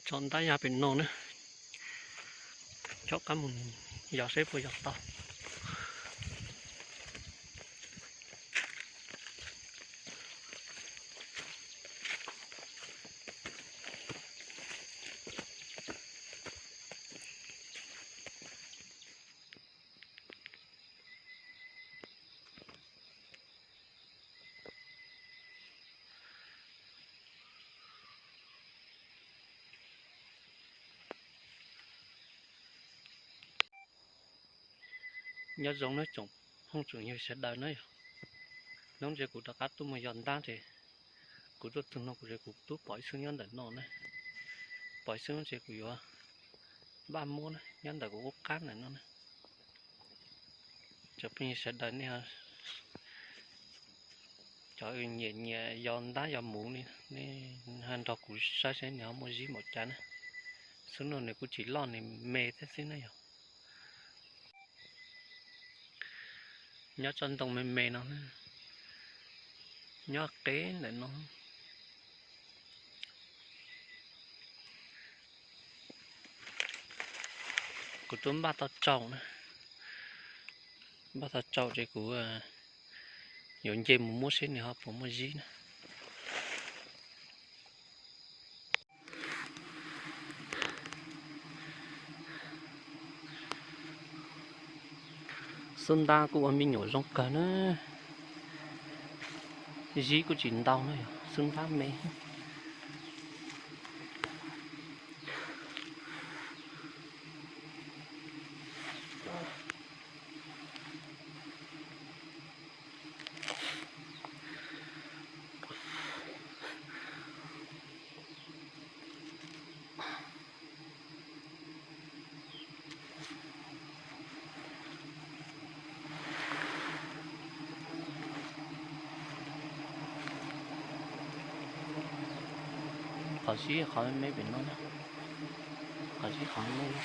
Tso ntab ya pem no na, rov qab mus yos seb puas yos tau. Nyob zoo nawb tsoom phooj tsoom ywg sawv daws na yog. Hnub ntsis kuv rov qab tuaj mus yos ntab ces kuv tuaj txug no kuv, kuv twb pom ib xub nyob ntawm no na. Pom ib xub ces kuv yuav npaj muab na, nyob ntawm kuv qub qab ntawm no na. Cov phooj ywg sawv daws nej, cov nyiam nyiam yos ntab yos muv li, nej nrog kuv saib seb nws ho muaj zib npaum cas na. Xub no nws kuj tsis loj, nws me thiab xwb na yog. Nyob tsob ntoo me me no, nyob qeb ntawm no. Kuv twb npaj tau tsau na, npaj tau tsau ces kuv yuav nce mus muab seb nws ho puas muaj zib na. Xub ntab kuj ua me nyuam zoo kawg na, zib kuj tsis ntau na yog, xub ntab me. Qhov zib qhov me pem no, qhov zib qhov me no.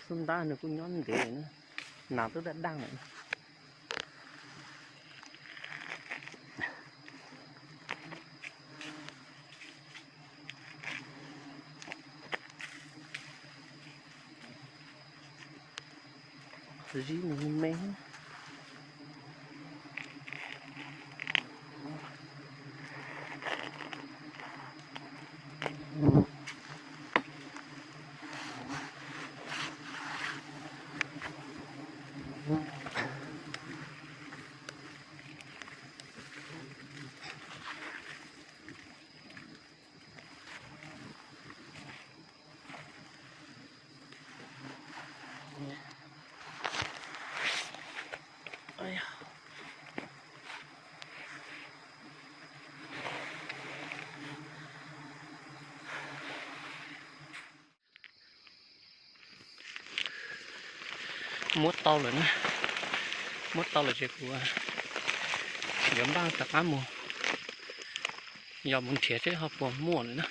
Xub ntab nws kuj nyob ntev na, nas twb daj daj lawm. Zib me me. Muab tau lawm na, muab tau lawm ces kuv yuav npaj rov qab mus yos mus nrhiav seb ho puas muaj lawm na.